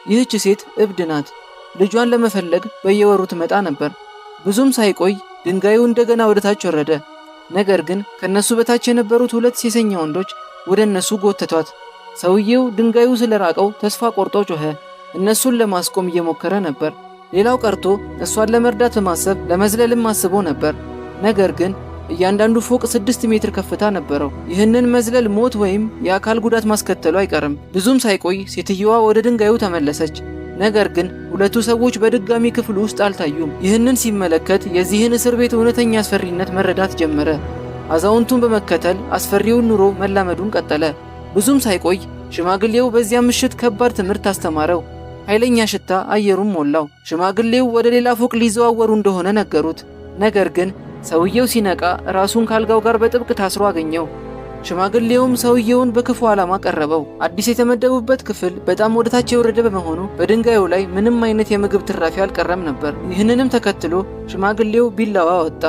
ይህች ሴት እብድ ናት። ልጇን ለመፈለግ በየወሩ ትመጣ ነበር። ብዙም ሳይቆይ ድንጋዩ እንደገና ወደ ታች ወረደ። ነገር ግን ከነሱ በታች የነበሩት ሁለት ሴሰኛ ወንዶች ወደ እነሱ ጎተቷት። ሰውየው ድንጋዩ ስለራቀው ተስፋ ቆርጦ ጮኸ። እነሱን ለማስቆም እየሞከረ ነበር። ሌላው ቀርቶ እሷን ለመርዳት በማሰብ ለመዝለልም አስቦ ነበር። ነገር ግን እያንዳንዱ ፎቅ 6 ሜትር ከፍታ ነበረው። ይህንን መዝለል ሞት ወይም የአካል ጉዳት ማስከተሉ አይቀርም። ብዙም ሳይቆይ ሴትየዋ ወደ ድንጋዩ ተመለሰች። ነገር ግን ሁለቱ ሰዎች በድጋሚ ክፍሉ ውስጥ አልታዩም። ይህንን ሲመለከት የዚህን እስር ቤት እውነተኛ አስፈሪነት መረዳት ጀመረ። አዛውንቱን በመከተል አስፈሪውን ኑሮ መላመዱን ቀጠለ። ብዙም ሳይቆይ ሽማግሌው በዚያ ምሽት ከባድ ትምህርት አስተማረው። ኃይለኛ ሽታ አየሩን ሞላው። ሽማግሌው ወደ ሌላ ፎቅ ሊዘዋወሩ እንደሆነ ነገሩት። ነገር ግን ሰውየው ሲነቃ ራሱን ካልጋው ጋር በጥብቅ ታስሮ አገኘው። ሽማግሌውም ሰውየውን በክፉ ዓላማ ቀረበው። አዲስ የተመደቡበት ክፍል በጣም ወደ ታች የወረደ በመሆኑ በድንጋዩ ላይ ምንም አይነት የምግብ ትራፊ አልቀረም ነበር። ይህንንም ተከትሎ ሽማግሌው ቢላዋ አወጣ።